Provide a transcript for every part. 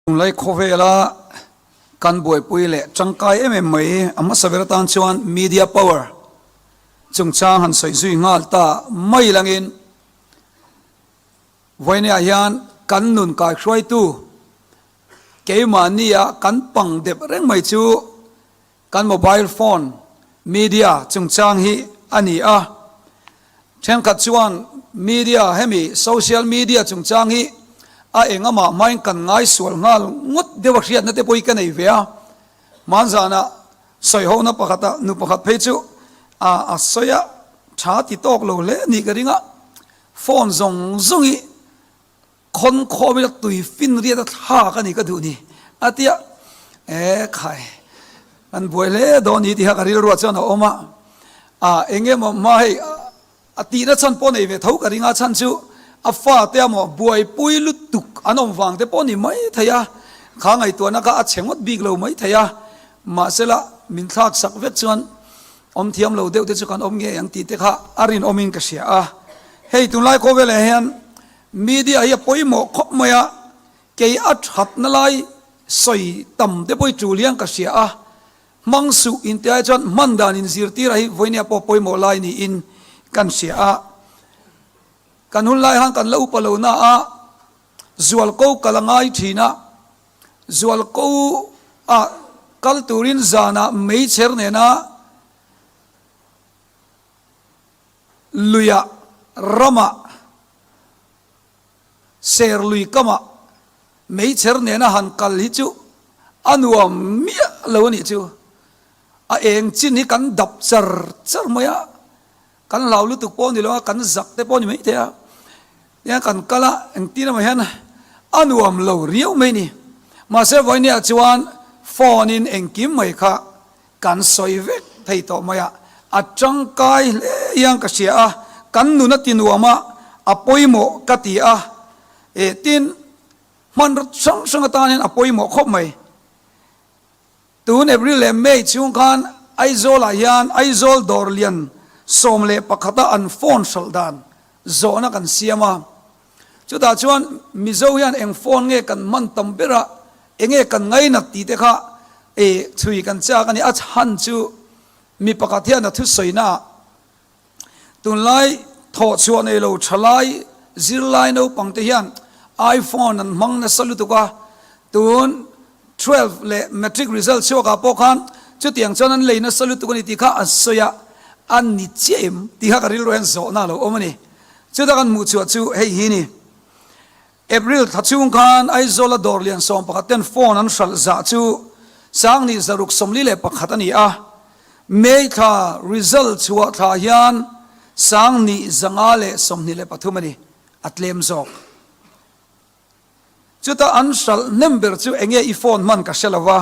Tunlai khawvela kan buaipui leh tangkai em em mai a hmasa ber atan chuan media power chungchang han sawi zui nghal ta mai langin vawinia hian kan nun kaihruaitu keimahnia kan pang dep reng mai chu Kan mobile phone media chungchang hi a ni a, thenkhat chuan media hemi social media chungchang hi a eng amah hmain kan ngaisual nghal ngawt deuh a hriatna te pawh hi ka nei ve a. Hmanzanah sawihona pakhata nu pakhat phei chu a a sawi a, tha ti tawk lo hle a nih ka ring a, phone zawng zawng hi Khawn khawm ila tui fin riat a thlak a ni ka duh ni a tia e khai kan buai hle dawn ni tih kha ka rilruah chuan a awm a, a eng emaw hma hei a tihna chhan pawh nei ve tho ka ring a chhan chu a fate amaw buaipui lutuk an awm vang te pawh ni mai thei a, kha ngaihtuahna kha a chhe ngawt bik lo mai thei a, mahsela min thlak sak vek chuan awm thiam lo deuh te chu kan awm ngei ang tih te kha a rinawmin ka hria a, hei tunlai khawvelah hian Media hi a pawimawh khawp mai a, kei a thatna lai sawi tam te pawh hi tul hian ka hria a, hmang suh in tih ai chuan hman dan in zirtir a hi vawinia pawh pawimawh lai niin kan hria a. Kan hun lai han kan la upa lo na a, zualko kal a ngai thin a, zualko ah kal turin zanah meichher nena Luiah, ramah, ser lui kamah meichher nena han kal hi chu a nuam miah lo a nih chu. A eng chin hi kan dap char char mai a, kan hlau lutuk pawh a ni lo a, kan zak te pawh a ni mai thei a. Tihian kan kal a, engtin emaw hian a nuam lo riau mai a ni. Mahse vawinia chuan phone in engkim mai kha Kan sawi vek thei tawh mai a, a tangkai hle hian ka hria a, kan nun a ti nuam a, a pawimawh ka ti a, eh tin hmanraw hrang hrang atan hian a pawimawh khawp mai. Tun April leh May chhung khan Aizawl-ah hian Aizawl dawr lian 11 a an phone hralh dan zawhna kan siam a, chutah chuan Mizo hian eng phone nge kan hman tam ber a, Enge kan ngainat tih te kha e chhui kan chak a ni. A chhan chu mi pakhat hian a thusawi naah tunlai thawhchhuah nei lo thalai zirlai naupang te hian iPhone an hmang nasa lutuk a, tun twelve leh matric result chhuakah pawh khan chutiang chuan an lei nasa lutuk a ni tih kha a sawi a, a ni chiah em tih kha ka rilru hian zawhna a lo awm a ni. Chuta kan hmuhchhuah chu hei hi ni. April thla chhung khan Aizawl-a dawr lian 11 ten phone an hralh zah chu 1641 a ni a, May thla result chhuah thla hian 2523 a ni, a tlem zawk. Chuta an hralh hnem ber chu enge i phone hman ka hre lo va,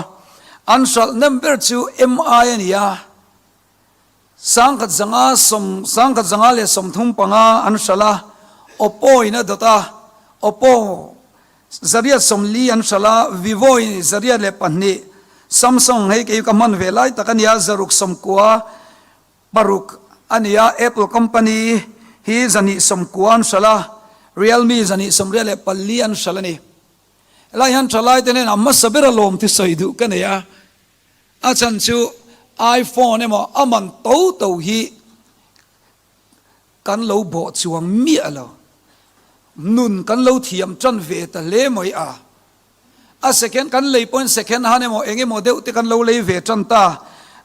an hralh hnem ber chu MI a ni a, 1000 1535 an hralh a, Oppo in a dawt a, Oppo 840 an hralh a, Vivo in 802, Samsung hei kei ka hman ve lai tak a nia, 696 a ni a, Apple company hi 290 an hralh a, Realme 294 an hralh a ni. Helai hian thalaite hnenah hmasa ber a lawm thusawi duh ka nei a. A chhan chu iPhone emaw a man to to hi kan lo bawh chuang miah lo. Nun kan lo thiam tan ve ta hle mai a. A second kan lei pawhin second hand emaw eng emaw deuh te kan lo lei ve tan ta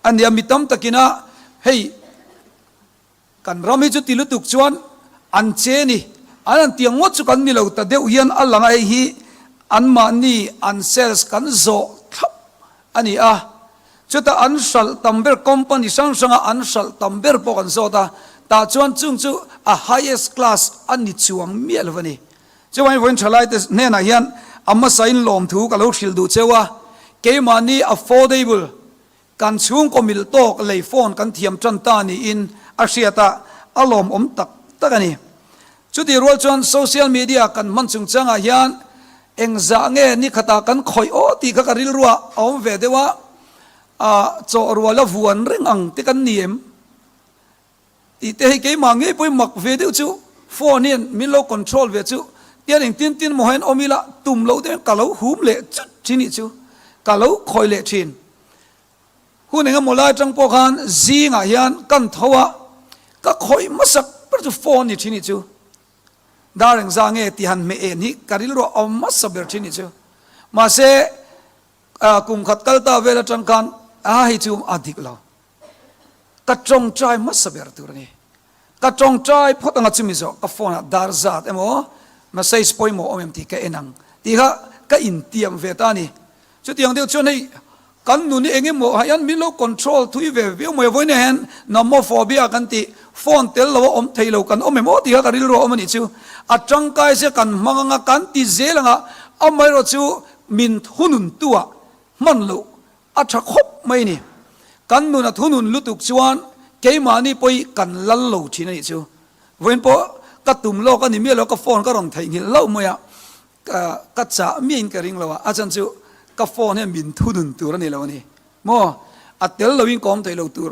a nia. Mi tam takina hei Kan ram hi chu ti lutuk chuan an che ni. An han tiang ngawt chu kan ni lo ta deuh hian a lang a, hei hi anmahni an sales kan zawh thlap a ni a. Chutah an hralh tam ber company hrang hranga an hralh tam ber pawh kan zawt a, tah chuan chung chu a highest class a ni chuang miah lo a ni. Chuvangin vawiin thalaite hnenah hian a hmasain lawmthu ka lo hrilh duh cheu a, keimahni affordable Kan chhungkaw mil tawk lei phone kan thiam tan ta niin a hriat a, a lawmawm tak tak a ni. Chutih rual chuan social media kan hman chungchangah hian engzah nge ni khatah kan khawih aw tih kha ka rilruah a awm ve deuh a, chawh rual a vuan reng ang te kan ni em? Tih te hei keimah ngei pawhin mak ve deuh chu phone hian min lo control ve chu Tian engtin tin maw hian awm ila tum loh deuhin ka lo hum leh chut thin nih chu ka lo khawi leh thin. Hun engemaw lai atang pawh khan zingah hian kan tho a, ka khawih hmasak ber chu phone ni thin nih chu. Dar engzah nge tih han hmeh en hi ka rilru a awm hmasa ber thin nih chu. Mahse kum khat kal ta vel atang khan a hei chu a dik lo. Ka tawngtai hmasa ber tur a ni. Ka tawngtai phawt anga chumi zawh ka phone ah dar zat emaw message pawimawh awm em tih ka en ang tih kha ka intiam ve ta a ni. Chutiang deuh chuan hei kan nun hi eng emaw ah hian min lo control thui ve viau mai a, vawiin ah hian nomophobia kan tih phone tel lo a awm thei lo kan awm em aw tih kha ka rilru a awm a nih chu. A tangkai sia kan hmang anga kan ti zel anga amaherawh chu min thunun tu ah hman loh A tha khawp mai ni. Kan nun a thunun lutuk chuan keimahni pawh hi kan lal lo thin a nih chu. Vawiin pawh ka tum lawk a ni miah lo, ka phone ka rawn theihnghilh hlauh mai a, ka chah miahin ka ring lo a, a chhan chu ka phone hian min thunun tur a ni lo a ni. Maw? A tel loin ka awm thei lo tur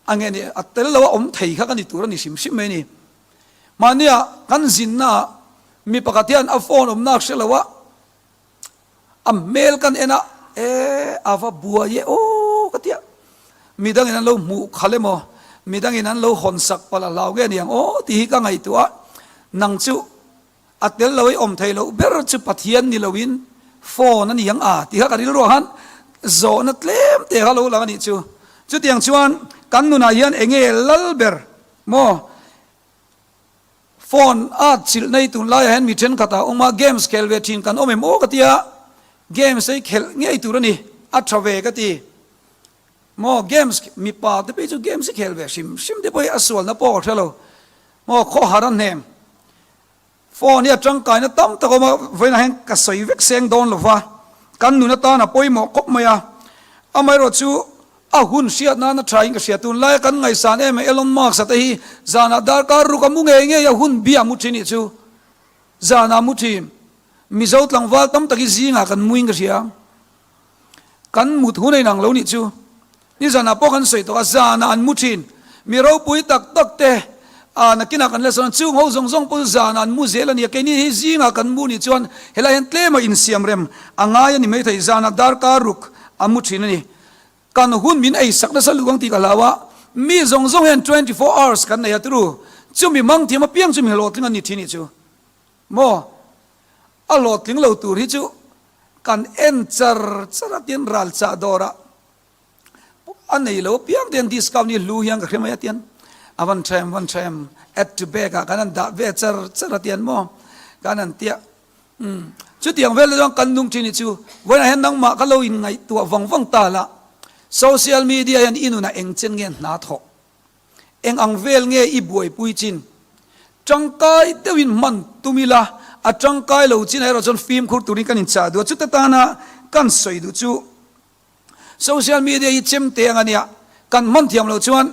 a nge ni, a tel lo a awm thei kha ka ni tur a ni hrim hrim mai a ni. Mahnia kan zinnaah mi pakhat hian a phone awmna a hre lo a, A hmel kan en a, e a va buai e aw ka ti a, midangin an lo hmuh khalh emaw, midangin an lo hawn sak palh a hlau nge niang aw tih hi ka ngaihtuah a, nang chu a tel lo i awm thei loh ber chu Pathian ni loin phone a ni ang a tih kha ka rilruah khan zawhna tlem te kha lo lang a nih chu. Chutiang chuan kan nunah hian eng nge lal ber maw? Phone a chilh nei tunlaiah hian mi thenkhat ah awm a, games khel ve thin kan awm em aw ka ti a, games hi khelh ngei tur a ni, a tha ve ka ti. Maw games mipa te phei chu games hi khel ve hrim hrim te pawh hi a sualna pawh ka hre lo. Maw khawhar a hnem. Phone hi a tangkaina tam tak a awm a, vawiinah hian ka sawi vek seng dawn lo va, kan nun atan a pawimawh khawp mai a, amaherawh chu A hun hriat nana tha in ka hria. Tunlaia kan ngaihsan em em Elon Musk-a te hi zanah darkar ruk a mu ngei ngei a hun bia mu thin nih chu. Zanah mu thin. Mizo tlangval tam tak hi zingah kan mu in ka hria. Kan mut hun a inang lo nih chu. Nizanah pawh kan sawi tawh a, zanah an mu thin. Mi ropui tak tak te a nakinah kan la sawn a, chung ho zawng zawng pawh chu zanah an mu zel a nia. Keini hi zingah kan mu nih chuan helai hian tlema insiam rem a ngai a ni maithei. Zanah darkar ruk a mu thin a ni. Kan hun min ei sak nasa luh ang tih ka hlau a, mi zawng zawng hian 24 hours kan nei a turu, chumi mang thiam apiang chu mi hlawhtling an ni thin nih chu maw? A hlawhtling lo tur hi chu kan en char char a tian ral chah dawrah a nei lo apiang te hian discount hi hlu hian ka hre mai a tian a van tha em van tha em add to bag ah kan han dah ve char char a tian maw kan han tia Umm, chutiang vel chuan kan nung thin hi chu vawiinah hian nangmah ka lo inngaihtuah vang vang ta la, social media hian i nunah eng chen nge hna thawh? Eng ang vel nge i buaipui chin? Tangkai deuhin hman tum ila, a tangkai lo chinah erawh chuan fimkhur turin kan inchah duh a, chuta tana kan sawi duh chu social media hi chemte ang a nia, kan hman thiam loh chuan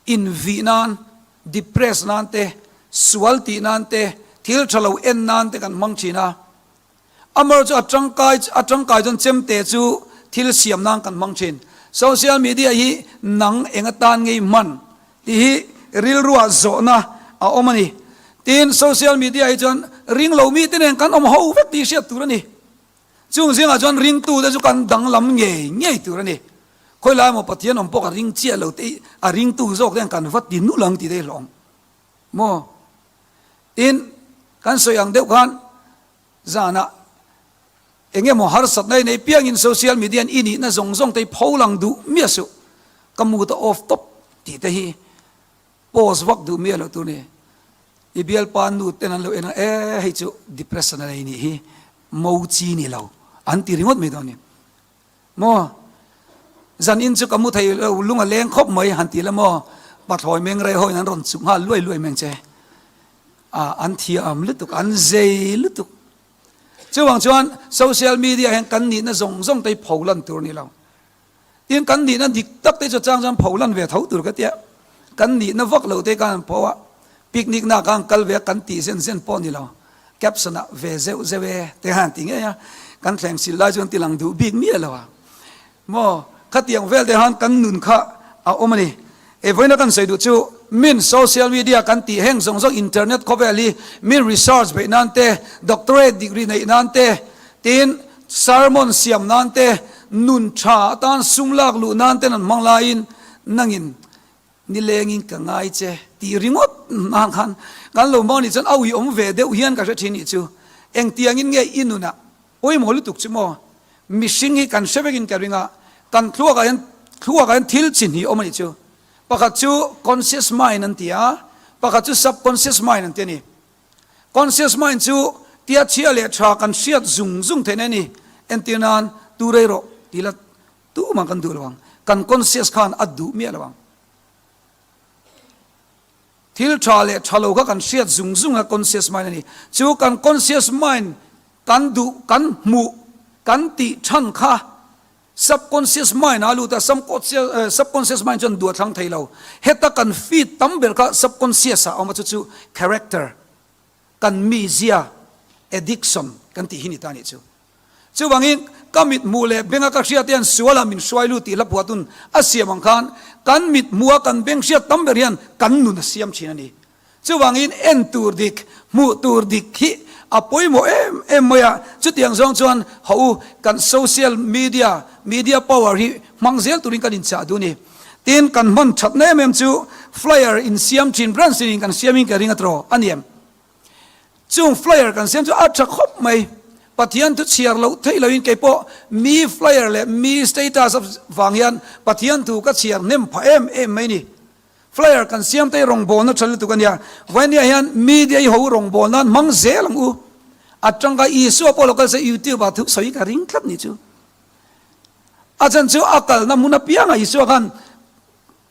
Invih nan, depress nan te, sual tih nan te, thil tha lo en nan te kan hmang thin a. Amaherawhchu chu a tangkai a tangkai chuan chemte chu thil siam nan kan hmang thin. Social media hi nang eng atan ngei hman tih hi rilruah zawhna a awm a ni. Tin, social media hi chuan ring lo mite nen kan awm ho vek tih hriat tur a ni. Chung zingah chuan ringtute chu kan danglam ngei ngei tur a ni. Khawi lai emaw Pathian awm pawh ka ring chiah lo te a ringtu zawk te hian kan va ti nulh ang ti te hi hlawm maw? Tin, kan sawi ang deuh khan zanah eng emaw harsatna i nei piangin social media in i nihna zawng zawng te hi pho lang duh miah suh. Ka mood a off tawp tih te hi Post vak duh miah loh tur ni. I bialpa nu ten an lo en a, e hei chu depression a nei nih hi, mo chi ni lo an ti ringawt mai dawn ni. Maw? Zan in chu ka mu thei lo, lung a leng khawp mai han ti la maw? Pathlawi meng rei ho in an rawn chuk nghal luai luai meng che. A an thiam lutuk, an zei lutuk. Chuvang chuan social media hian kan nihna zawng zawng te hi pho lan tur ni lo. Tin, kan nihna dik tak te chu chang chuan pho lan ve tho tur ka tia. Kan nihna vak lo te khan an pho a, picnic na khan kal ve a kan tih zen zen pawh ni lo. Caption ah ve zeuh zeuh e te khan an ti ngei a, kan thleng sil lai chuan ti lang duh bik miah lo a. Maw, khatiang vel te khan kan nun kha a awm a ni. Hei vawiina kan sawi duh chu min social media kan tih heng zawng zawng internet khawvel hi min research beih nan te, doctorate degree neih nan te, tin sermon siam nan te, nun tha atan sum lak luh nan ten an hmang laiin nangin nilengin ka ngai che tih ringawt nan khan kan lo hmang nih chuan a uiawm ve deuh hian ka hre thin nih chu. Engtiangin nge i nunah Pawimawh lutuk chu maw? Mihring hi kan hre vekin ka ring a, kan thluakah hian thluakah hian thil chi hnih awm a nih chu. Pakhat chu conscious mind an ti a, pakhat chu subconscious mind an ti a ni. Conscious mind chu tia chhia leh tha kan hriat zung zung theihna a ni. Entir nan, tu rei rawh tih la tumah kan duh lo ang. Kan conscious khan a duh miah lo ang. Thil tha leh tha lo kha kan hriat zung zung a conscious mind a ni. Chu kan conscious mind kan duh, kan hmuh, kan tih than kha subconscious mind ah a lut a, subconscious mind chuan duh a thlang thei lo. Heta kan feed tam ber kha subconscious ah a awm a, chu chu character, kan mizia, addiction kan tih hi ni ta a nih chu. Chuvangin, ka mithmuh leh benga ka hriat hian sualah min hruai lut tih hla phuatun a siam ang khan kan mithmuha kan beng hriat tam ber hian kan nun a siam thin a ni. Chuvangin, en tur dik, hmuh tur dik hi a pawimawh em em mai a. Chutiang zawng chuan haw u, kan social media, media power hi hmang zel turin kan inchah duh a ni. Tin, kan hman thatna em em chu flyer insiam thin branch in kan siamin ka ring a tawh a ni em? Chung flyer kan siam chu a tha khawp mai. Pathian thu chhiar loh theih loin kei pawh mi flyer leh mi status vang hian Pathian thu ka chhiar hnem phah em em mai ni. Flyer kan siam te hi rawngbawlna tha lutuk a nia. Vainia hian media hi ho rawngbawlna an hmang zel ang u. A tangkai Isua pawh lo kal se YouTube ah thu sawi ka ring tlat ni chu. A chan chu a kalna hmun apiangah Isua khan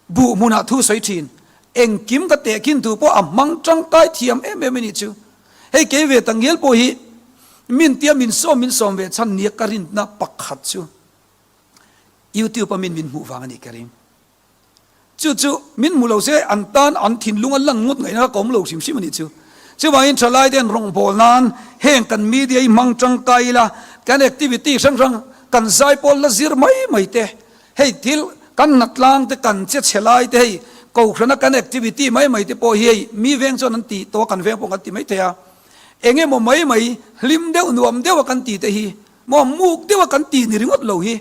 Buh hmunah thu sawi thin. Engkim ka tehkhin thu pawh a hmang tangkai thiam em em a nih chu. Hei kei ve ta ngial pawh hi min tia min sawm min sawm ve chhan nia ka rinna pakhat chu YouTube a min min hmuh vang a nih ka ring. Chu chu min hmu lo se an tan an thinlung a lan ngawt ngaihna kha ka awm lo hrim hrim a nih chu. Chuvangin thalai ten rawngbâwl nan heng kan media hi hmang tangkai ila kan activity hrang hrang kan zaipawl la zir mai mai te Hei thil kan hnatlang te kan che chhe lai te hei kohhrana kan activity mai mai te pawh hi hei mi veng chuan an tih tawh a kan veng pawh kan ti mai thei a, eng emaw mai mai hlim deuh nuam deuh a kan tih te hi maw muk deuh a kan tih ni ringawt lo hi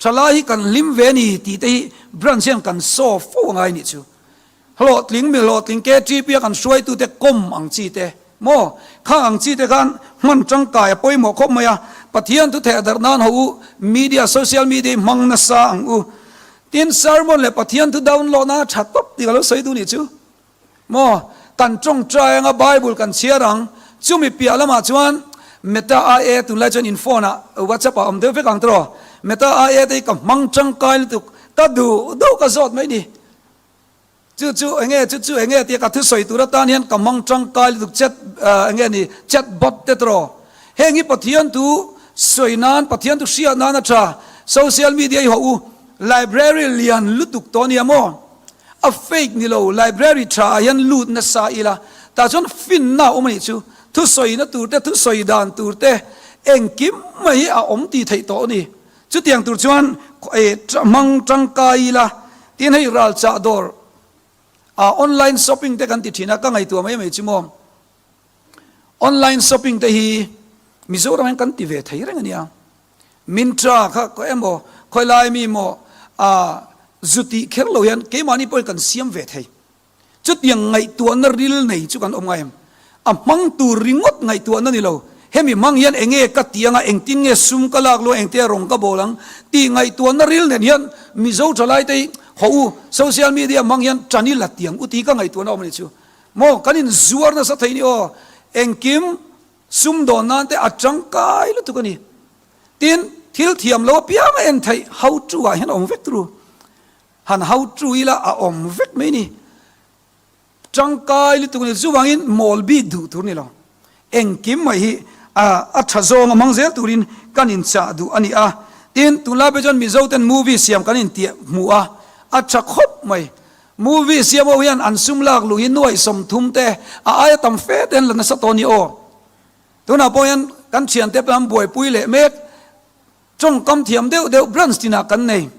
thalai hi kan hlim ve a ni tih te hi branch hian kan saw fo a ngai nih chu. Hlawhtling mi hlawhtling KTP a kan hruaitute kawm ang chi te maw? Khang ang chi te khan hman tangkai a pawimawh khawp mai a, Pathian thu theh darh nan ho u, media, social media hi hmang nasa ang u. Tin, sermon leh Pathian thu download na a tha tawp tih ka lo sawi duh nih chu maw? Kan tawngtai anga Bible kan chhiar ang, chumi piah lamah chuan Meta IA tunlai chuan in phone ah WhatsApp ah awm deuh vek ang tiraw? Meta IA te hi ka hmang tangkai lutuk, ka duh duh ka zawt mai ni. Chu chu enge chu chu enge tia ka thusawi tur atan hian ka hmang tangkai lutuk chat enge ni chat bot te tawh. Heng hi Pathian thu sawi nan Pathian thu hriat nan a tha. Social media hi hawh u library lian lutuk tawh ania maw? A fake ni lo library tha ah hian lut nasa ila tah chuan finna a awm a nih chu. Thusawina tur te thusawi dan tur te engkim mai hi a awm tih theih tawh a ni. Chutiang tur chuan hmang tangkai ila tin hei ral chah dawr ah online shopping te kan ti thin a, ka ngaihtuah mai mai chu maw online shopping te hi Mizoram hian kan ti ve thei reng a nia, Myntra kha emaw khawilai mi maw ah zu tih kher lo hian keimahni pawhin kan siam ve thei. Chutiang ngaihtuahna ril nei chu kan awm ngai em? A hmang tur ringawt ngaihtuahna ni lo. Hemi hmang hian enge ka ti anga, engtin nge sum ka lak luang, engtia rawng ka bawl ang tih ngaihtuahna ril nen hian Mizo thalaite hi haw u, social media hmang hian tan i la tiang u tih ka ngaihtuahna awm a ni chu. Maw kan inzuar nasa thei ni aw, engkim sum dawn nan te a tangkai lutuk a ni. Tin, thil thiam lo apianga en theih how to ah hian a awm vek turu. Han hautu ila a awm vek mai ni. Tangkai lutuk ni chuvangin mawl bik duh tur ni lo. Engkim mai hi a tha zawng a hmang zel turin kan inchah duh a ni a. Tin, tunlai pawh chuan Mizo ten movie siam kan intiah hmuh a, a tha khawp mai. Movie siam ho hian an sum lak luh hi nuaih 30 te a aia tam fe te an la nasa tawh a ni aw. Tunah pawh hian kan thiante pawh an buaipui leh mek. Tawngkam thiam deuh deuh branch tinah kan nei.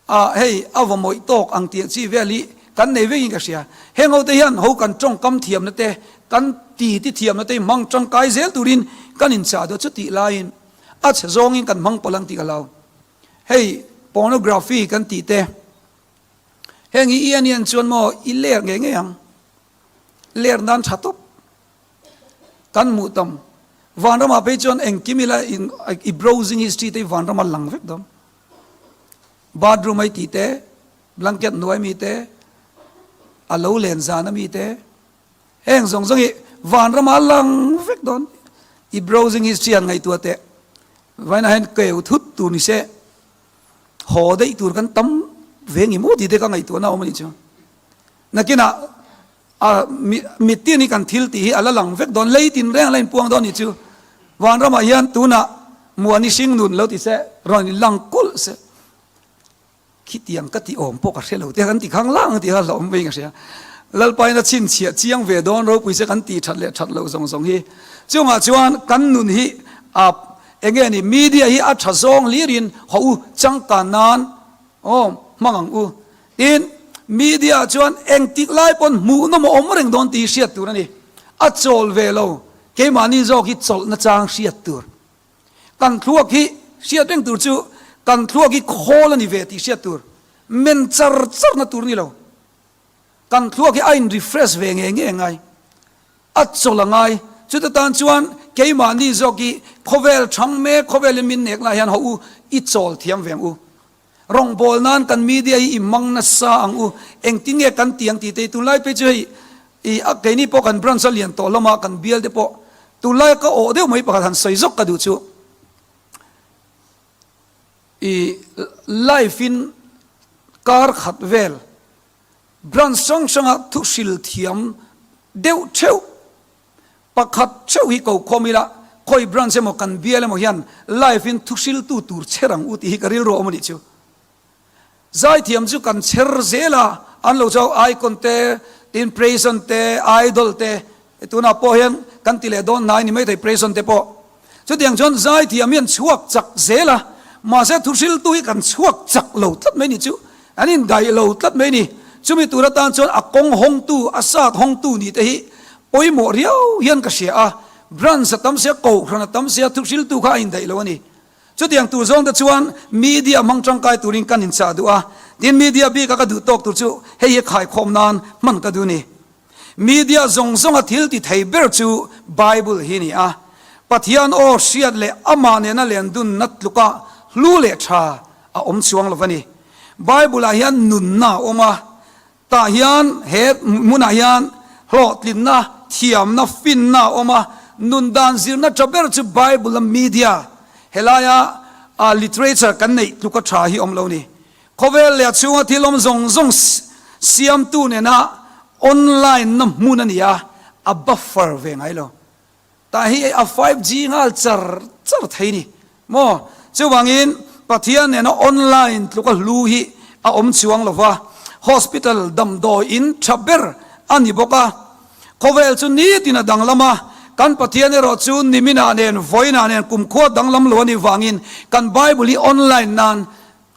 Ah hei a va mawih tawk ang tih chi vel hi kan nei vek in ka hria. Heng ho te hian ho kan tawngkam thiamna te, kan ti ti thiamna te hi hmang tangkai zel turin kan inchah deuh chu tih laiin a chhe zawngin kan hmang palh ang tih ka hlau. Hei pornography kan tih te heng hi i en hian chuan maw i ler ngei ngei ang. Ler nan tha tawp. Kan hmuh tam. Vanramah phei chuan engkim ila i browsing history te hi vanram a lang vek dawn. Bathroom ai tih te, blanket hnuai mi te, a lo len zan ami te, heng zawng zawng hi vanram ah lang vek dawn. I browsing history han ngaihtuah teh, vawiinah hian keu thut tur ni se, haw daih tur kan tam ve ngi maw tih te ka ngaihtuahna a awm a nih chu. Nakinah A mittin hi kan thil tih hi a la lang vek dawn, lei tin reng a la inpuang dawn nih chu. Vanramah hian tunah Muani hring nun lo ti se, rawn in lang kulh se. Khitiang ka tih awm pawh ka hre lo te kan ti khang lang tih kha hlauhawm veiin ka hria. Lalpain a chhinchhiah chiang ve dawn ropui se kan tih that leh that loh zawng zawng hi. Chungah chuan kan nun hi a enge ni media hi a tha zawng hlirin haw u changkan nan aw hmang ang u. Tin, media chuan engtik lai pawn hmuhnawm a awm reng dawn tih hi hriat tur a ni. A chawl ve lo, keimahni zawk hi chawlhna chang hriat tur. Kan thluak hi hriat reng tur chu kan thluak hi khawl a ni ve tih hriat tur. Men char charna tur ni lo. Kan thluak hi a in refresh ve ngei ngei ngai. A chawlh a ngai. Chuta tan chuan keimahni zawk hi khawvel thang mek, khawvelin min nek lai hian haw u, i chawl thiam ve ang u. Rawngbâwl nân kan media hi i hmang nasa ang u, engtin nge kan ti ang tih te hi tunlai phei chu hei i a keini pawh kan branch a lian tawh hlawm a, kan bial te pawh tunlai ka awh deuh mai pakhat han sawi zawk ka duh chu i live in kar khat vel branch hrang hranga thu hril thiam deuh theuh Pakhat theuh hi ko khawm ila, khawi branch emaw kan bial emaw hian live in thuhriltu tur chher ang u tih hi ka rilru a awm a nih chu. Zaithiam chu kan chher zel a, an lo chau icon te, tin praise on te, idol te, tunah pawh hian kan ti leh dawn hnai ni maithei praise on te pawh. Chutiang chuan zaithiam hi an chhuak chak zel a, mahse thuhriltu hi kan chhuak chak lo tlat mai ni chu, an indaih lo tlat mai ni. Chumi tur atan chuan a kawng hawngtu, a sat hawngtu nih te hi pawimawh riau hian ka hria a, branch a tam sia, kohhran a tam sia, thuhriltu kha a indaih lo a ni. Chutiang tur zawng te chuan media hmang tangkai turin kan inchah duh a, tin media bika ka duh tawk tur chu hei hi khaikhawm nan hman ka duh ni. Media zawng zawnga thil ti thei ber chu Bible hi ni a. Pathian aw hriat leh amah nena lendunna tluka hlu leh tha a awm chuang lo va ni. Bible-ah hian nunna a awm a, tah hian he hmunah hian hlawhtlinna, thiamna, finna a awm a. Nun dan zirna tha ber chu Bible-a media, helaia literature kan neih tluka tha hi awm lo ni. Khawvel leh a chhunga thil awm zawng zawng siamtu nena online na hmun a ni a, a buffer ve ngai lo. Tah hi a 5G nghal char char thei ni maw? Chuvangin Pathian nena online tluka hlu hi a awm chuang lo va, hospital damdawi in tha ber a ni bawk a. Khawvel chu nitin a danglam a, kan Pathian erawh chu niminah nen vawiinah nen kumkhua danglam lo a nih vangin kan Bible hi online nan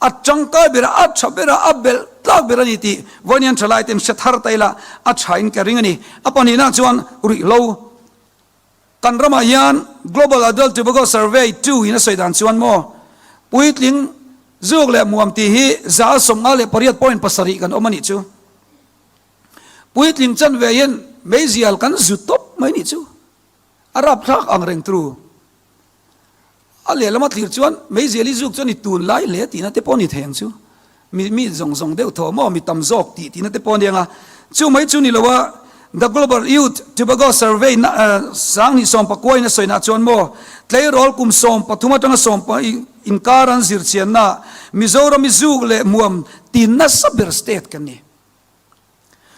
A tangkai ber a, a tha ber a, a belh tlak ber a ni tih vawiin thalai ten hre thar ta ila a tha in ka ring a ni. A pahnihna chuan ruihhlo kan ramah hian Global Adult Tobacco Survey ii in a sawi dan chuan maw puitling zuk leh muam tih hi 58.7 kan awm a nih chu. Puitling chanve hian meizial kan zu tawp mai nih chu. A rapthlak ang reng tru. A lehlam a thlir chuan meizial i zuk chuan i tun lai hle tihna te pawh a ni thei ang chu. Mi mi zawng zawng deuh thaw maw mi tam zawk tih tihna te pawh a ni ang a. Chu mai chu ni lo a, The Global Youth Tobacco Survey na 2019 in a sawinah chuan maw tleirawl kum 13 atanga 10 inkar an zir chianna Mizoram i zuk leh hmuam tin nasa ber state kan ni.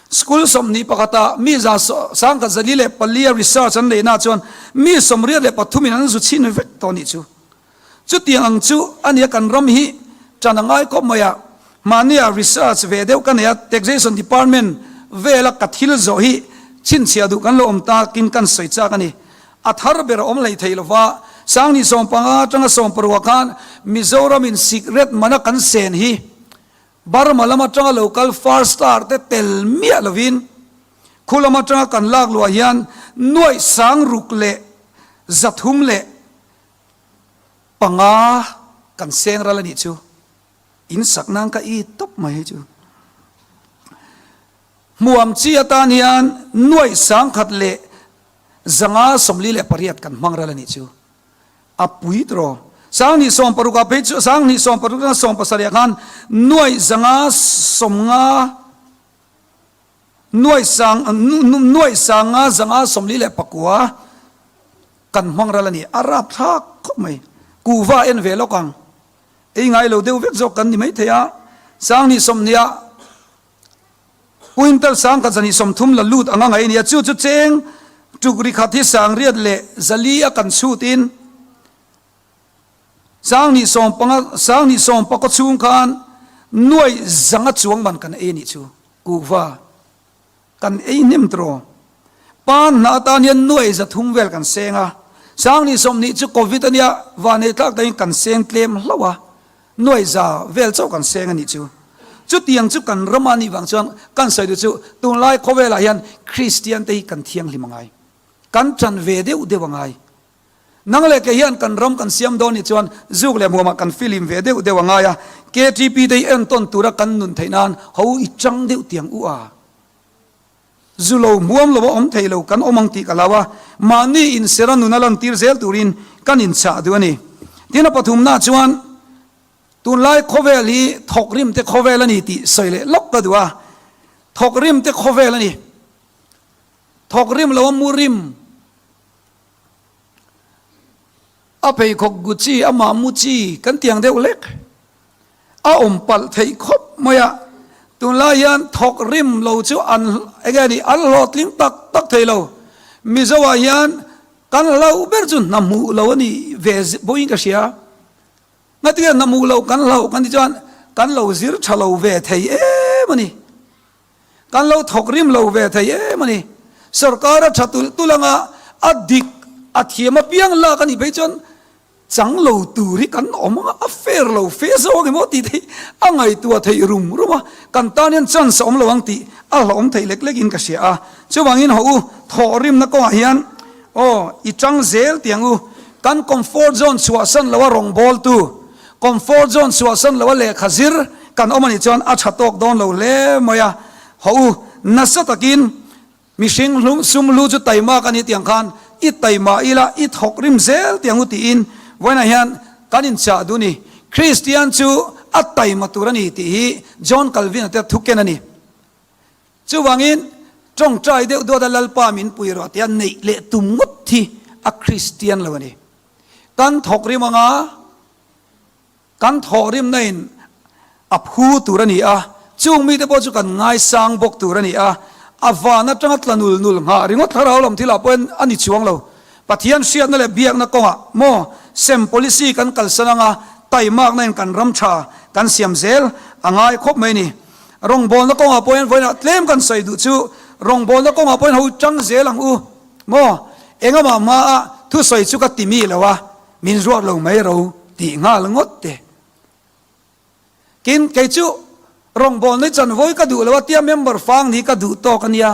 School 21 ah mi 1404 a research an neihna chuan mi 83 in an zu chhin vek tawh nih chu. Chutiang ang chu a nia kan ram hi tan a ngai khawp mai a, mahnia research ve deuh ka nei a, Taxation Department vela ka thil zawh hi chhinchhiah duh kan lo awm takin kan sawi chak a ni. A thar ber a awm hlei thei lova, 2015 atanga 16 khan Mizoram in sikret mana kan sen hi. Burma lam atanga lo kal Far Star te tel miah lovin khu lam atanga kan lak luah hian nuaih 6000 leh 305 kan seng ral a nih chu. In sak nan ka i tawp mai hei chu. Hmuam chi atan hian nuaih 1148 kan hmang ral a nih chu. A pui tawh. 2016 ah phei chu 2016 atanga 17 ah khan nuaih 590 nuaih sang nuaih 5549 kan hmang ral a ni. A rapthlak khawp mai. Kuhva en ve lawk ang. Ei ngai lo deuh vek zawk kan ni maithei a. 2020 ah Quintal 1230 la lut anga ngaih a ni a, chu chu cheng tuk ri khat hi 8400 a kan chhut in 2015 2014 chhung khan 500 chuang man kan ei a nih chu, kuhva kan ei hnem tawh. Pan hna atan hian 300 vel kan seng a, 2020 chu covid a nia, vanei tlak takin kan seng tlem hlauh a. 100 vel chauh kan seng a nih chu. Chutiang chu kan ram a nih vang chuan kan sawi duh chu tunlai khawvelah hian Kristian te hi kan thianghlim a ngai. Kan ṭan ve deuh deuh a ngai. Nang leh kei hian kan ram kan siam dawn nih chuan zuk leh hmuamah kan filim ve deuh deuh a ngai a. KTP te hi entawn tura kan nun theih nan ho i ṭang deuh tiang u a. Zu lo hmuam lo a awm thei lo kan awm ang tih ka hlau a, mahni insera nun a lantir zel turin kan inchah duh a ni. Tin a pathumna chuan tunlai khawvel hi thawkrim te khawvel a ni tih sawi leh lawk ka duh a, thawkrim te khawvel a ni. Thawkrim lo a mu rim a pheikhawk Gucci amah mu chi kan tiang deuh lek. A awm palh theih khawp mai a, tunlai hian thawk rim lo chu an enge a nih an hlawhtling tak tak thei lo. Mizo ah hian kan hlauh ber chu hna hmuh lo a nih ve pawhin ka hria. Ngatinge hna hmuh loh kan hlauh kan tih chuan kan lo zir tha lo ve thei em a ni. Kan lo thawk rim lo ve thei em a ni. Sorkar a tha tulh tulh anga a dik a thiam apiang lak a nih phei chuan Chang lo tur hi kan awm ang a, a fair lo fe zawk emaw tih te hi a ngaihtuah theih rum rum a, kan tan hian chance a awm lo ang tih a hlauhawm theih lek lek in ka hria a. Chuvangin hawh u, thawhrimna kawngah hian aw i tang zel tih ang u, kan comfort zone chhuahsan loa rawngbawltu, comfort zone chhuahsan loa lehkha zir kan awm a nih chuan a tha tawk dawn lo hle mai a, hawh u, nasa takin Mihring hlum sum lu chu taimak a ni tiang khan i taima ila i thawk rim zel tiang u tiin vawiinah hian kan inchah duh a ni. Kristian chu a taima tur a ni tih hi John Calvin-a te thu ken a ni. Chuvangin tawngtai deuh duata Lalpa min pui rawh tia neih leh tum ngawt hi a Kristian lo a ni. Kan thawk rim anga. Kan thawhrimna in a phu tur a ni a, chung mite pawh chu kan ngaisang bawk tur a ni a, a van atanga tla nul nul nghah ringawt thlarau lam thilah pawhin a ni chuang lo. Pathian hriatna leh biakna kawngah maw sem policy kan kalsan anga taimakna in kan ram tha kan siam zel a ngai khawp mai a ni. Rawngbawlna kawngah pawhin vawiinah tlem kan sawi duh chu rawngbawlna kawngah pawhin ho tang zel ang u maw engamah hmaa thusawi chu ka ti mi lo a, Min ruat lo mai ro tih nghal ngawt te. Tin, kei chu rawngbawlna chanvawi ka duh lo a tia member fang ni ka duh tawk a nia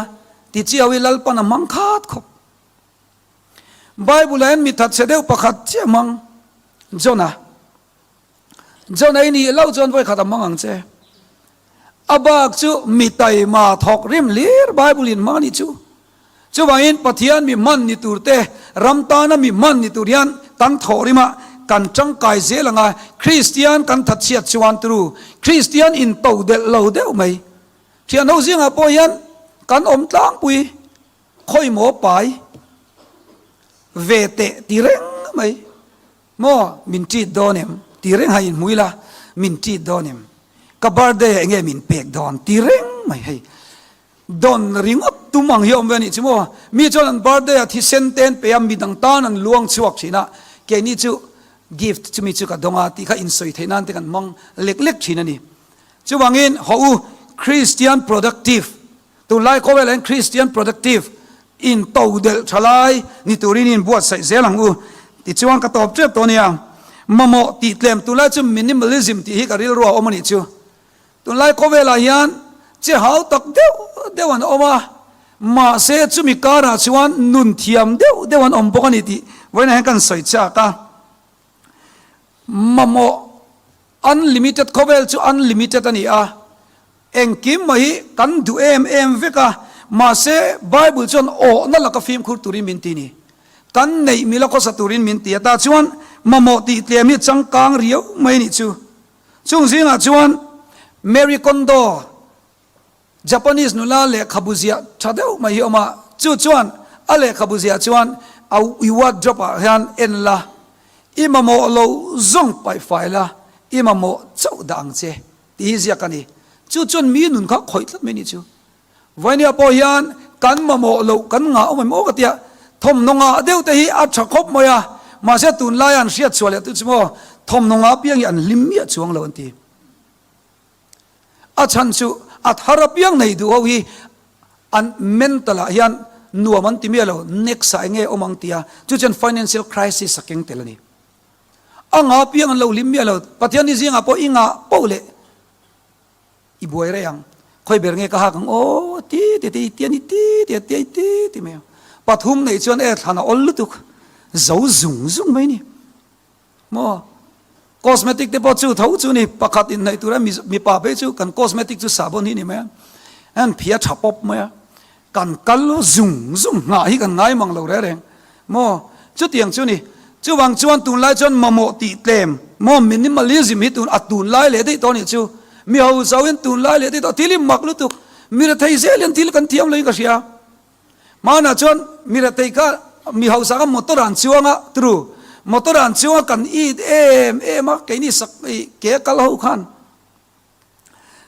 ti chiau i Lalpan a hmang khat khawp. Bible ah hian mi thatchhe deuh pakhat chiah hmang, Jonah. Jonah i nih loh chuan vawikhat a hmang ang che. A bak chu mi taima thawk rim hlir Bible in hmang a nih chu. Chuvangin Pathian mi hman ni tur te, ram tana mi hman ni tur hian kan thawh rim a, kan tangkai zel ang a, Kristian kan thatchhiat chuan turu Kristian in to delh lo deuh mai. Thianho zingah pawh hian kan awm tlangpui khawimaw pai ve teh ti reng mai. Maw min treat dawn em? Ti reng hai inhmu ila, min treat dawn em? Ka birthday ah enge min pek dawn? Ti reng mai hei. Dawn ringawt tum ang hi a awm ve a nih chu maw? Mi chuan an birthday ah thisen te an pe a, midang tan an luang chhuak thin a, keini chu gift chumi chu ka dawng a tih kha insawi theih nan te kan hmang lek lek thin a ni. Chuvangin hawh u Christian productive Tunlai khawvelah hian Christian productive in to delh tha lai ni turin in buatsaih zel ang u. Tichuan ka tawp tep tawh ania. Mamawh tih tlem tunlai chu minimalism tih hi ka rilru a awm a nih chu. Tunlai khawvelah hian che hau tak deuh deuh an awm a, mahse chumi karah chuan nun thiam deuh deuh an awm bawk a ni tih vawiinah hian kan sawi chak a. Mamawh unlimited khawvel chu unlimited a ni a, Engkim mai hi kan duh em em vek a, mahse Bible chuan awhna laka fimkhur turin min ti ni. Kan neih mila khawsa turin min ti a, tah chuan mamawh tih tlem hi changkang riau mai nih chu. Chung zingah chuan Marie Kondo, Japanese nula lehkhabu ziah tha deuh mai hi a awm a, chu chuan a lehkhabu ziah chuan a i wardrobe ah hian en la, i mamawh lo zawng paih fai la, i mamawh chauh dah ang che. Tih hi ziak a ni. Chu chuan mi nun kha khawih tlat mai a nih chu. Vainia pawh hian kan mamawh loh kan ngah awm em aw ka tia, thawmhnaw ngah deuh te hi a tha khawp mai a, mahse tunlaia an hriat chhuah leh tu chu maw thawmhnaw ngah apiang hi an hlim miah chuang lo an ti. A chhan chu a thar apiang nei duh ho hi an mental ah hian nuam an ti miah lo, next ah enge awm ang tia, chu chuan financial crisis a keng tel a ni. A ngah piang an lo hlim miah lo. Pathian ni zingah pawh i ngah poh leh i buai rei ang. Khawi ber nge ka hak ang aw ti ti ti ti a ni ti ti a ti a ti ti mai ang. Pathum neih chuan e thlan a awl lutuk zo zung zung mai ni. Maw cosmetic te pawh chu tho chu ni pakhat inhnaih tura mipa phei chu kan cosmetic chu sahbawn hi ni mai a. An phia tha pawp mai a. Kan kal zung zung nghah hi kan ngai mang lo reng reng maw? Chutiang chu ni. Chuvang chuan tunlai chuan mamawh tih tlem maw minimalism hi tun a tunlai leh daih tawh a nih chu. Mi ho zauhin tunlai leh daih tawh thil hi mak lutuk. Mi rethei zel hian thil kan thiam loin ka hria. Hmanah chuan mi rethei kha mi hausa kha motor an chuang a tru motor an chuang a kan it em em a keini sak ke a kal ho khan.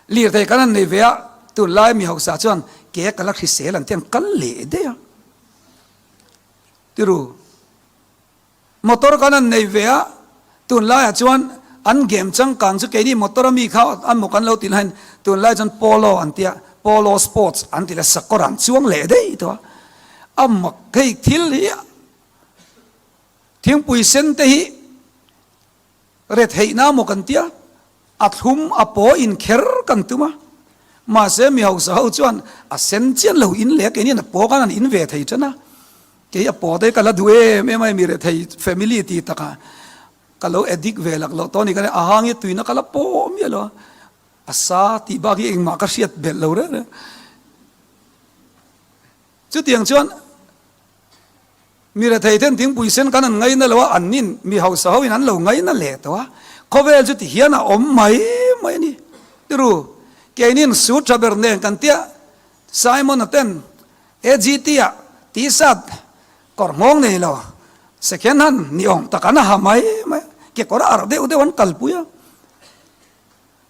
Lirthei kan han nei ve a, tunlai mi hausa chuan ke ka la hrisel an ti an kal leh daih a. Tiru, motor kan han nei ve a, tunlaiah chuan an game changkang chu keini motor a mi kha an maw kan lo ti lahin tunlai chuan polo an tia, polo sports an ti leh sakawr an chuang leh daih tawh a. A mak hei thil hi thingpui sen te hi Retheihna maw kan tia, a thlum a paw in kher kan tum a, mahse mi hausa ho chuan a sen chian lo in leh a keini an a paw khan an in ve thei tan a, kei a paw te ka la duh em em a mi rethei family ti takah ka lo addict ve lak loh tawh a ni ka nia, a hang hi tuina ka la paw miah lo a, a sa tih bak hi engmah ka hriat belh lo reng reng. Chutiang chuan. Mi rethei ten thingpui sen kan an ngaina lo a, an nin mi hausa ho in an lo ngaina leh tawh a, khawvel chu ti hian a awm mai mai a ni. Tiru, keinin su tha ber nen kan tia Simon-a ten AGT ah T-shirt kawr nghawng nei lo second hand ni awm tak an ha mai mai a, kekawr a arh deuh deuh an kalpui a.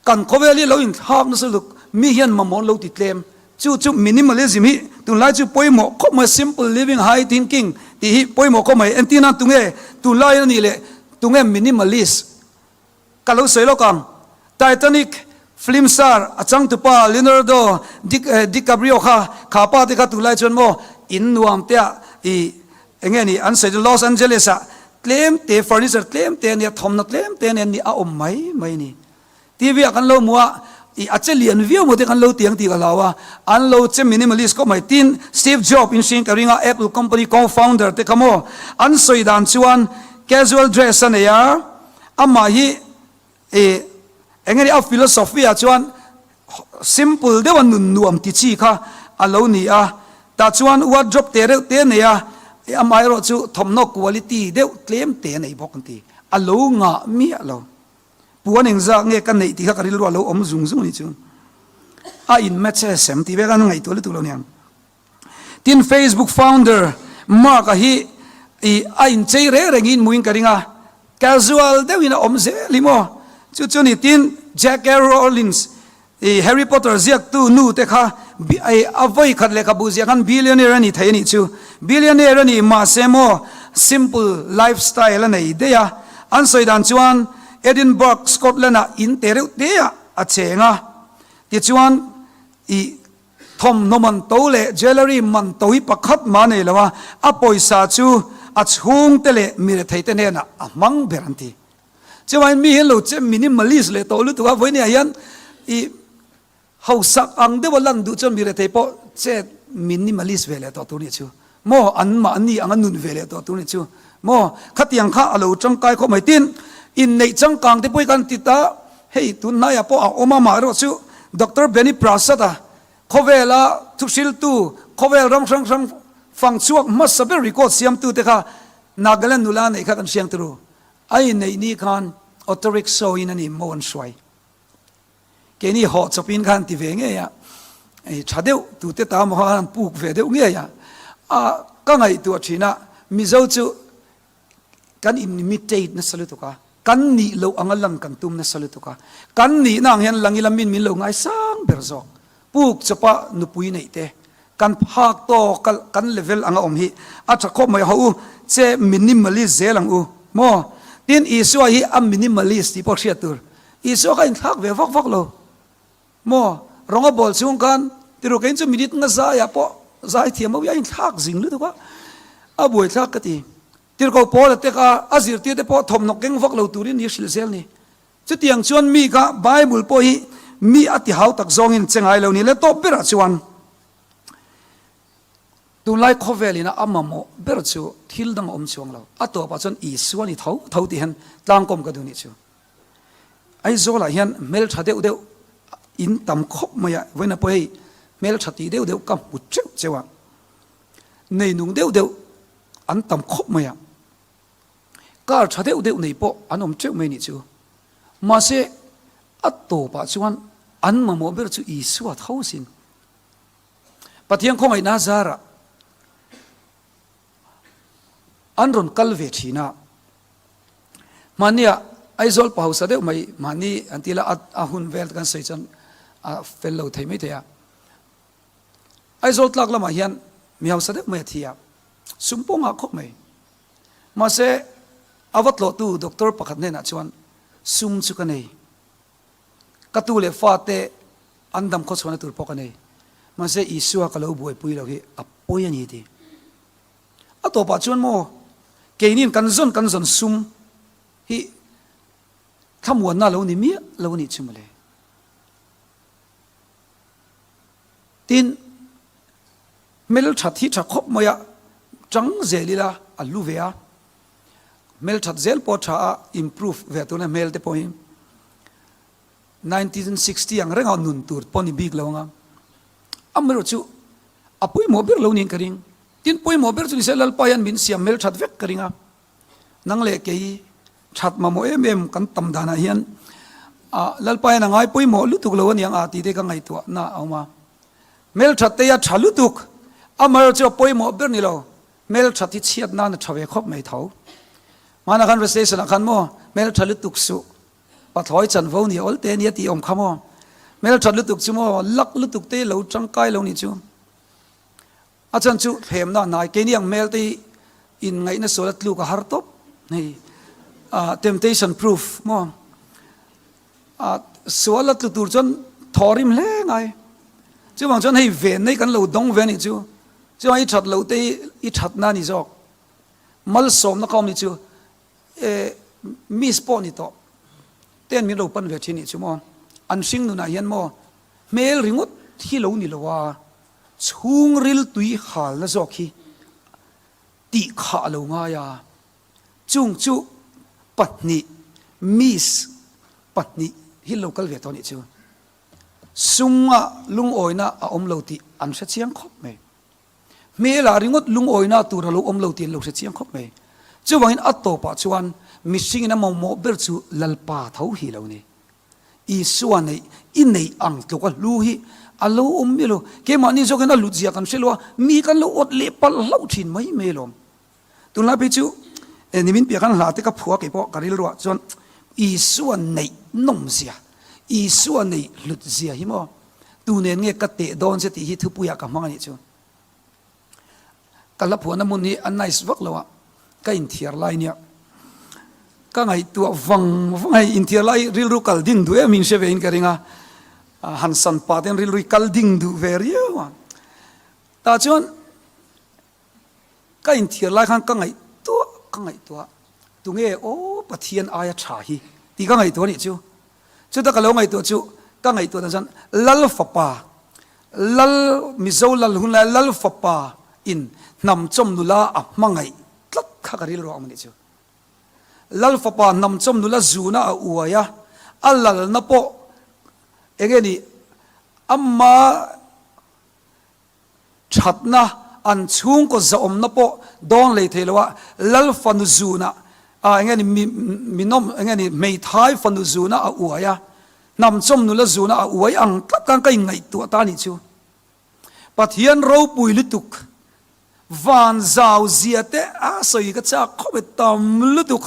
Kan khawvel hi lo inthlak nasa lutuk, mi hian mamawh an lo ti tlem. Chu chu minimalism hi tunlai chu pawimawh khawp mai, simple living, high thinking tih hi pawimawh khawp mai. Entir nan tunge tunlai a nih leh tunge minimalist? Ka lo sawi lawk ang. Titanic film star a changtupa Leonardo DiCaprio kha, kha pa te kha tunlai chuan maw in nuam te ah i enge ni an sawi chu Los Angeles ah tlem te furniture tlem te ania thawmhnaw tlem te ania ni a awm mai mai a ni. TV ah kan lo hmu a, ih a che lian viau maw te kan lo ti ang tih ka hlau a, an lo che minimalist khawp mai. Tin, Steve Jobs in hring ka ring a, Apple company co-founder te kha maw, an sawi dan chuan casual dress a nei a, amah hi ih eng nge ni a philosophy ah chuan simple deuh a nun nuam ti chi kha a lo ni a, tah chuan wardrobe te reuh te a nei a, amaherawh chu thawmhnaw quality deuh tlem te a nei bawk an ti, a lo ngah miah lo. Puan engzah nge ka neih tih kha ka rilru a lo awm zung zung a nih chu. A in match e sem tih vek an ngaihtuah lutuk lo niang. Tin Facebook founder Mark-a hi i a inchei reng rengin muin ka ring a, casual deuhin a awm zel hi maw. Chu chu ni tin J.K. Rowlings I Harry Potter ziaktu nu te kha a vawi khat lehkhabu ziah khan billionaire a ni thei a nih chu. Billionaire a ni mahse maw simple lifestyle a nei daih a. An sawi dan chuan Edinburgh, Scotland ah in te reuh te ah a cheng a. Tichuan i thawmhnaw man to leh jewellery man to hi pakhat mah a nei lo a, a pawisa chu a chhungte leh mi rethei te hnenah a hmang ber an ti. Chuvain mi hian lo che minimalist leh tawh lutuk a, vawinia hian i Hausak ang deuha lan duh chuan mi rethei pawh chet minimalist ve leh tawh tur nih chu maw, anmahni anga nun ve leh tawh tur nih chu maw, khatiang kha a lo tangkai khawp mai. Tin, inneih changkang te pawh hi kan ti ta, hei tun hnaiah pawh a awm a, amaherawh chu Doctor Benny Prasad-a khawvela thuhriltu, khawvel ram hrang hrang fang chhuak hmasa ber record siamtu te kha Nagaland nula neih kha kan hriang turu, a inneih ni khan auto rickshaw in a ni maw an hruai. Keini hawh chawpin khan ti ve ngei a, ei tha deuh tute ta maw khan puk ve deuh ngei a, a ka ngaihtuah thin a, Mizo chu kan in imitate nasa lutuk a, kan nih loh anga lang kan tum nasa lutuk a, kan nihna ang hian lang ila min min lo ngaisang ber zawk. Puk chawpa nupui neih te kan phak tawk a kan level anga awm hi a tha khawp mai ho u, che minimalist zel ang u maw? Tin Isua hi a minimalist tih pawh hriat tur, Isua kha inthlak ve vak vak lo maw? Rawng a bawl chhung khan tiru keiin chu minute nga zaiah pawh zai thiam ho hi a inthlak zing lutuk a, a buaithlak ka ti. Tirhkoh Paula te kha a zirtir te pawh thawmhnaw keng vak lo turin ni hrilh zel ni. Chutiang chuan mi kha Bible pawh hi mi a ti hau tak zawngin che ngai lo ni le tawp berah chuan tunlai khawvel ina a mamawh ber chu thil dang a awm chuang lo. A tawpah chuan Isua ni tho tho tih hian tlangkawm ka duh nih chu. Aizawlah hian hmeltha deuh deuh in tam khawp mai a, vawiin pawh hei hmeltha tih deuh deuh ka hmu teuh cheu a, neinung deuh deuh an tam khawp mai a. Car tha deuh deuh nei pawh an awm teuh mai nih chu. Mahse, a tawpah chuan an mamawh ber chu Isua tho sin. Pathian khawngaihna zarah an rawn kal ve thin a. Mahnia Aizawl pa hausa deuh mai mahni an ti la a hun vel kan sawi chuan a fel lo thei mai thei a. Aizawl tlak lamah hian mi hausa deuh mai a thi a, sum pawh ngah khawp mai. Mahse, a va tlawhtu doctor pakhat hnenah chuan, Sum chu ka nei. Ka tu leh fate an dam khawchhuahna tur pawh ka nei. Mahse, Isua ka lo buaipui lo hi a pawi a ni ti. A tawpah chuan maw, keiniin kan zawn kan zawn sum hi thlamuanna a lo ni miah lo a nih chu mawle. Tin, hmelthat hi tha khawp mai a, chang zel ila a hlu ve a, hmelthat zel pawh tha a, improve ve tuna hmel te pawh hi 1960 ang renga nun tur pawh ni bik lo anga, amaherawh chu a pawimawh ber lo niin ka ring. Tin, pawimawh ber chu nise Lalpa hian min siam hmelthat vek ka ring a. Nang leh kei that mamawh em em kan tam danah hian ah Lalpa hian a ngai pawimawh lutuk lo aniang a tih te ka ngaihtuah na a awm a. Hmelthat te hi a tha lutuk, amaherawh chu a pawimawh ber ni lo, hmelthat hi chhiat nan a tha ve khawp mai tho. Hmanah khan recession ah khan maw hmeltha lutuk suh, pathlawi chanvo ni awl te ania tih awm kha maw. Hmelthat lutuk chu maw lak lutuk te lo tangkai lo nih chu. A chan chu thlemna a hnai, keini ang hmel te hi inngaihna sual a tluk a har tawp hei temptation proof maw sual a tlu tur chuan thaw rim hle ngai chuvang chuan hei ven nei kan lo dawng ve a nih chu chuvang i that loh te hi i thatna a ni zawk malsawmna ka awm ni chu miss pawh ni tawh ten min lo pan ve thin nih chu maw an hring nunah hian maw hmel ringawt hi lo ni lo a. Chhungril tui halna zawk hi tih khah lo ngai a, chung chu pahnih miss pahnih hi lo kal ve tawh nih chu. Sumah lungawina a awm lo tih an hre chiang khawp mai. Hmelah ringawt lungawina tur a lo awm lo tih an lo hre chiang khawp mai. Chuvangin a tawpah chuan mihringin a mamawh ber chu Lalpa tho hi lo ni. Isua neih i neih ang tluk a hlu hi a lo awm miah lo. Keimahni zawkin a hlut zia kan hre lo a, mi kan lo awt leh palh hlauh thin mai mai alawm. Tunlai phei chu nimin piah khan hla te ka phua kei pawh ka rilruah chuan Isua neih nawm zia, Isua neih hlut zia hi maw tu nen nge ka teh dawn che tih hi thupuiah ka hmang a nih chu. Ka hla phuahna hmun hi a nice vak lo a, ka inthiar lai nia. Ka ngaihtuah vang vang hei inthiar lai rilru kal ding duh em in hre ve in ka ring a, han san pah ten rilru hi kal ding duh ve riau a. Tah chuan ka inthiar lai khan ka ngaihtuah ka ngaihtuah tunge aw Pathian aia tha hi tih ka ngaihtuah a nih chu. Chuta ka lo ngaihtuah chu. Ka ngaihtuah dan chuan Lal fapa, Lal, Mizo Lal hun laia Lal fapa in hnam chawm nula a hmangaih tlat kha ka rilru ang a nih chu. Lal fapa hnam chawm nula zuna a uai a, a lalna pawh eng nge ni ama Thatna, an chhungkaw zahawmna pawh dawn lei thei lo a, Lal fanu zuna ah eng nge ni mi minawm eng nge ni hmeithai fanu zuna a uai a, hnamchawm nula zuna a uai ang tlat khan ka inngaihtuah ta anih chu. Pathian ropui lutuk Van zau zia te a sawi ka chak khawp e, tam lutuk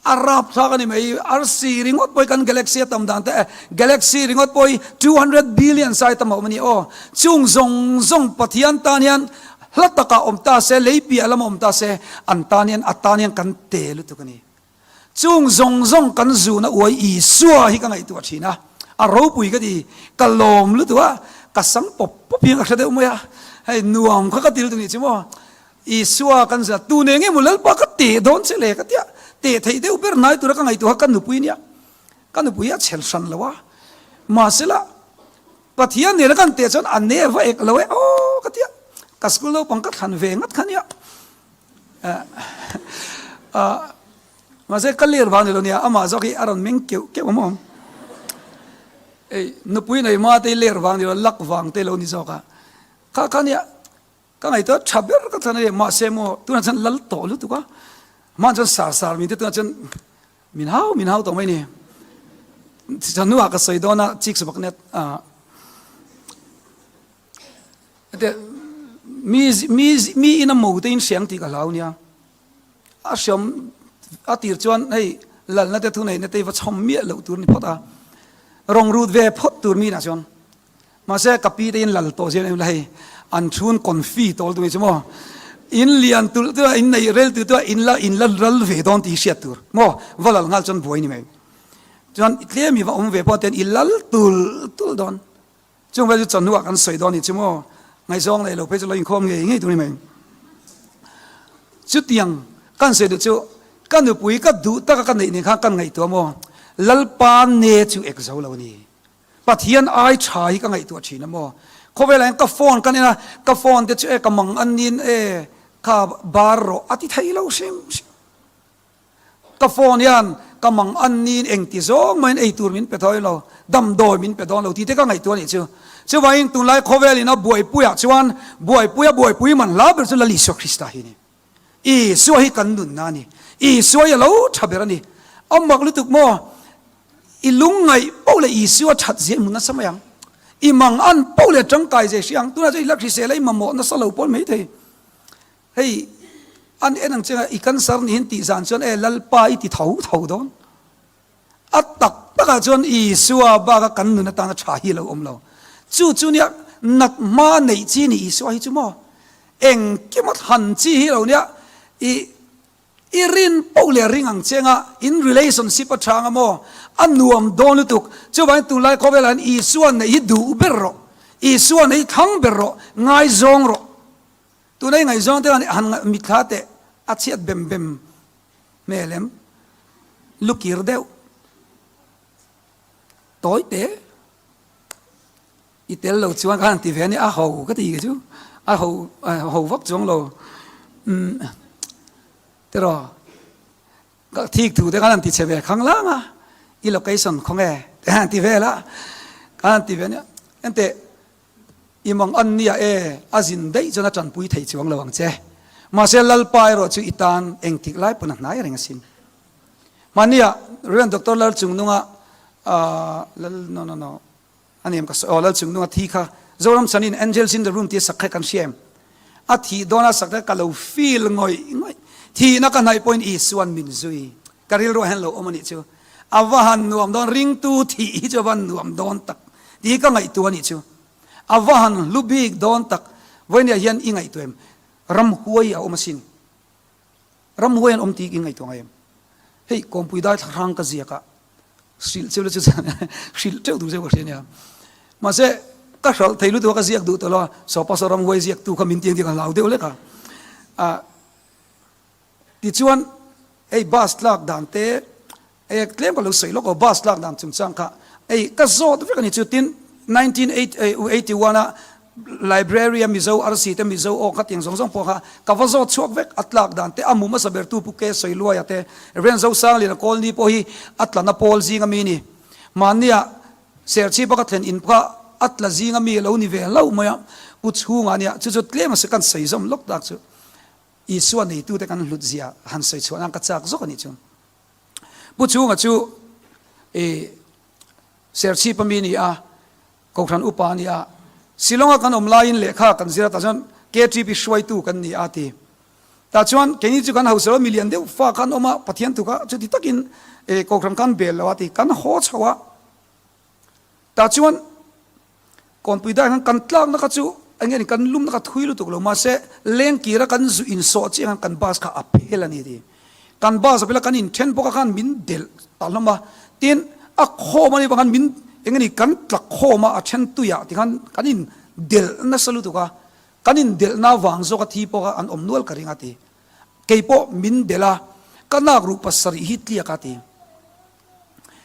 a rapthlak a ni mai. Arsi ringawt pawh hi kan galaxy a tam dan te, galaxy ringawt pawh hi 200 billion sai tam a awm a ni aw. Chung zawng zawng Pathian tan hian hla takah awm ta se, lei piah lama awm ta se, an tan hian a tan hian kan te lutuk a ni. Chung zawng zawng kan zuna uai Isua hi ka ngaihtuah thin a, a ropui ka ti, ka lawm lutuk a, ka sam pawp pawp hian ka hre deuh mai a, hei nuam kha ka ti lutuk nih chu maw, Isua kan zuna tu nen nge maw Lalpa ka teh dawn che le ka tia, teh theih deuh ber hnai tura ka ngaihtuah kha ka nupui nia, ka nupui hi a chhel hran lo a, mahsela Pathian nena kan teh chuan a ne va ek lo e aw ka tia, ka school naupang ka thlan ve ngat kha nia. Mahse ka ler vang ni lo nia, amah zawk hi a rawn meng keuh keuh a maw? Ei, nupui nei hma te hi ler vang ni lo, lak vang te lo ni zawk a. Kha kha nia, ka ngaihtuah tha ber ka thlan a ni, mahse maw tunah chuan lal tawh lutuk a, hmang chuan sar sar min te tunah chuan min hau min hau tawh mai ni. Chhanu ah ka sawi dawn a, chik bak nia. Hete mi mi mi in a mo te in hriang tih ka hlau nia. A hriam a tir chuan hei lalna te thuneihna te va chhawm miah loh tur ni phawt a. Rawng rut ve phawt tur mi inah chuan. Mahse ka pi te in lal tawh zian em la hei an chhun confi tawl tur ni chu maw. In lian tulh tu a in nei rel tu tu a in la in la ral ve dawn tih hi hriat tur maw. Va lal nghal chuan buai ni mai. Chuan tlem i va awm ve pawh ten i lal tulh tulh dawn. Chung vel chu chawhnuah kan sawi dawn ni chu maw? Ngaihzawng leh lo phei chu lo inkhawm ngei ngei tur ni mai. Chutiang kan sawi duh chu ka nupui ka duh taka ka neih nen khan kan ngaihtuah maw? Lalpa ne chu ek zo lo ni. Pathian ai tha hi ka ngaihtuah thin a maw? Khawvelah hian ka phone kan en a, ka phone te chu e ka mang an nin e kha bar rawh a ti thei lo hrim hrim. Ka phone hian ka mang an niin engti zawng maiin ei tur min pe thawi lo, damdawi min pe dawn lo tih te ka ngaihtuah anih chu. Chuvangin tunlai khawvelin a buaipuiah chuan buaipui a buaipui man hla ber chu Lal Isua Krista hi a ni. Isua hi kan nunna a ni. Isua hi a lo tha ber a ni. A mak lutuk maw? I lungngaih poh leh Isua that zia i hmu nasa mai ang. I mang an poh leh tangkai zia i hria ang. Tunah chuan i la hrisel a, i mamawh nasa lo pawh mai thei. Hei an en ang chenga i cancer nihin tih zan chuan e Lalpa i ti tho tho dawn. A tak takah chuan Isua baka kan nun atana tha hi a lo awm lo. Chu chu nia nat hma neih chi ni Isua hi chu maw? Engkim a thlan chi hi lo nia i i rin poh leh ring ang chenga in relationship a tha anga maw? A nuam dawn lutuk. Chuvangin tunlai khawvelah hian Isua neih hi duh ber rawh. Isua neih hi thlang ber rawh. Ngaizawng rawh. Tuna i ngaihzawng te khan han mitthla teh a chhiat bem bem hmel em? Lukir deuh tawi te i tel lo chuan khan han ti ve a ni a ho ka ti chu a ho ho vak chuang lo umm tiraw ka thik thu te khan han ti chhe ve khang lang a i location khawnge te han ti vel a khan han ti ve a nia enteh I mang an nia e, a zin daih chuan a tanpui thei chuang lo ang che. Mahse Lalpa erawh chu i tan engtik lai pawn a hnai reng asin. Hmania Rev. Doctor Lalchungnunga Lal no no no a nem ka sawi aw Lalchungnunga thi kha Zoram chanin Angels in the Room tih a sak kha kan hria em? A thih dawn a sak kha ka lo feel ngawih ngawih. Thihna ka hnaih pawhin Isuan min zui. Ka rilruah hian lo awm a nih chu. A va han nuam dawn, ringtu thih hi chu a va han nuam dawn tak tih hi ka ngaihtuah a nih chu. A va han hlu bik dawn tak. Vawinia hian i ngaihtuah em? Ramhuai a awm asin. Ramhuai an awm tih i ngaihtuah ngai em? Hei Kawmpui dai thlahrang ka ziak a, hrilh cheu la chu hrilh teuh duh zeuh ka hria nia. Mahse ka hralh thei lutuk a ka ziak duh tawh lo a, Sawpa saw ramhuai ziaktu kha min ti ang tih ka hlau deuh lek a. Tichuan hei bus tlak dan te. E tlem ka lo sawi lawk aw bus lak dan chungchang kha ei ka zawt vek a ni chu tin 1981 a library a Mizo arsi te Mizo aw kha tiang zawng zawng pawh kha ka va zawt chhuak vek a tlak dan te a mu hmasa ber tu Pu Ke Sawiluaia te Rev Zosangliana Kawlni pawh hi a tlana pawl zing ami ni mahnia Serchhip a ka thlen in kha a tla zing ami a lo ni ve hlauh mai a Pu Chhunga nia chu chu tlem a se kan sawi zawm lawk tak chu Isua neitute kan hlut zia han sawi chhuah nan ka chak zawk a nih chu. Pu Chhunga chu i Serchhip ami a ni a, Kohhran upa a ni a, Shillong-a kan awm laiin lehkha kan zir a, tah chuan KTP hruaitu kan ni a ti. Tah chuan keini chu kan hausa lo, milian deuh fa khan awm a, Pathian tukah chuti takin Kohhran khan bel lo a ti. Kan haw chho a. Tah chuan Kawnpui dai khan kan tlakna kha chu eng nge ni kan lumna kha thui lutuk lo mahse lengkira kan zu insawh chiah khan kan bus kha a phel a ni ti. Kan bus a phel a kan inthen bawk a khan min delh ta hlawm a tin a khawm a nih vang khan min eng nge ni kan tla khawm a a then tuiah ti khan kan in delh nasa lutuk a kan in delhna vang zawk a thi pawh kha an awm nual ka ring a ti. Kei pawh min delh a ka nak ruh pasarih hi tliak a ti.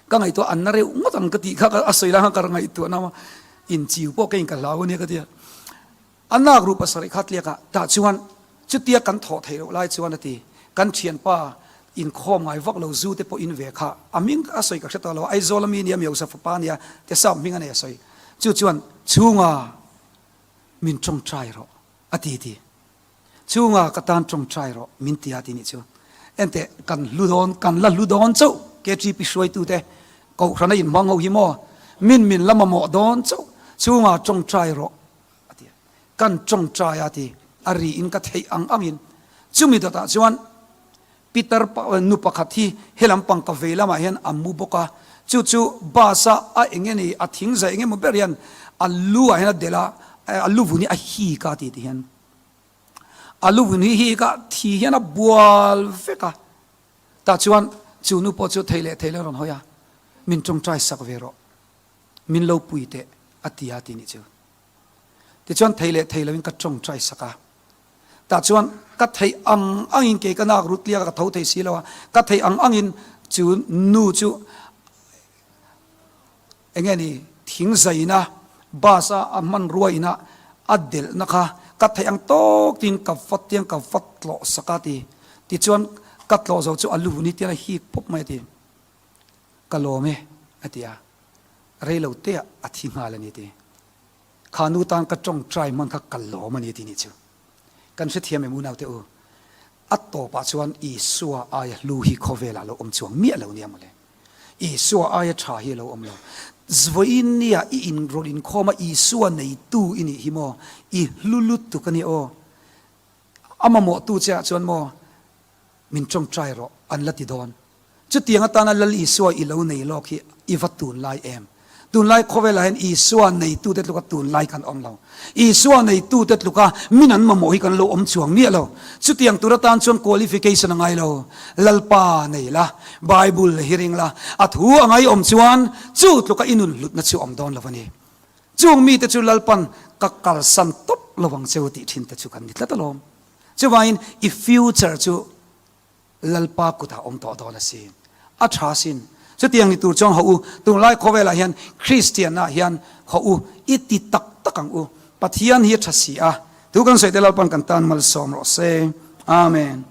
Ka ngaihtuah an na reuh ngawt ang ka tih kha a sawi lai khan ka ngaihtuah na inchiu pawh ka in ka hlau a nia ka ti a. A nak ruh pasarih kha tliak a tah chuan chutia kan thawh theih loh lai chuan a ti. Kan thianpa inkhawm ngai vak lo zu te pawh in ve kha a hming a sawi ka hre tawh lo a, Aizawl ami nia Miosa fapa nia Tesap hming a nei a sawi. Chu chuan chhunga min tawngtai rawh a ti ti. Chunga ka tan tawngtai rawh min ti a ti nih chu. Enteh kan hlu dawn, kan la hlu dawn chauh KTP hruaitute Kohhrana inhmang ho hi maw min min la mamawh dawn chauh chunga tawngtai rawh a ti a. Kan tawngtai a ti a ri in ka theih ang angin chumi dawtah chuan Peter nu pakhat hi helam pang ka vei lamah hian a mu bawk a, chu chu bus a a eng nge ni a thing zai eng emaw ber hian a lu ah hian a delh a, a lu vun hi a hik a ti ti hian a lu vun hi hik a thi hian a bual vek a, tah chuan chu nu pawh chu thei leh thei lo a rawn hawi a, min tawngtai sak ve rawh, min lo pui teh a ti a ti nih chu. Tichuan thei leh thei loin ka tawngtai sak a. Tah chuan ka theih ang angin kei ka nak rut liak a ka tho thei si lo a, ka theih ang angin chu nu chu eng nge ni thing zaina bus a a hmanrua ina a delhna kha ka theih ang tawk tiin ka vat tiang ka vat tlawh sak a ti. Tichuan ka tlawh zo chu a lu ni tiang a hik pawp mai a ti. Ka lawm e a ti a, rei lo te ah a thi nghal a ni ti. Kha nu tan ka tawngtai hman kha ka lawm a ni tih nih chu. Kan hrethiam em unaute u, a tawpah chuan Isua aia hlu hi khawvelah lo awm chuang miah lo nia mawle. Isua aia tha hi a lo awm lo. Vawiin nia i inrawlh inkhawm a Isua neitu i nih hi maw, i hlu lutuk a nia aw. A mamawhtu che ah chuan maw min tawngtai rawh an la ti dawn. Chutiang atana Lal Isua i lo nei lawk hi i va tunlai em? Tunlai khawvelah hian Isua neitute tluka tunlai kan awm lo. Isua neitute tluka min an mamawh hi kan lo awm chuang miah lo. Chutiang tur atan chuan qualification a ngai lo. Lalpa nei la, Bible hi ring la, a thu a ngai awm chuan chu tluka i nun hlutna chu awm dawn lo a ni. Chung mite chu Lalpan ka kalsan tawp lo ang cheu tih thinte chu kan ni tlat alawm. Chuvangin i future chu Lalpa kutah awm tawh dawn asin. A tha asin. Chutiang ni tur chuan haw u, tunlai khawvelah hian Kristianah hian haw u, i ti tak tak ang u. Pathian hi a tha si a. Thu kan sawi te Lalpan kan tan malsawm rawh se. Amen.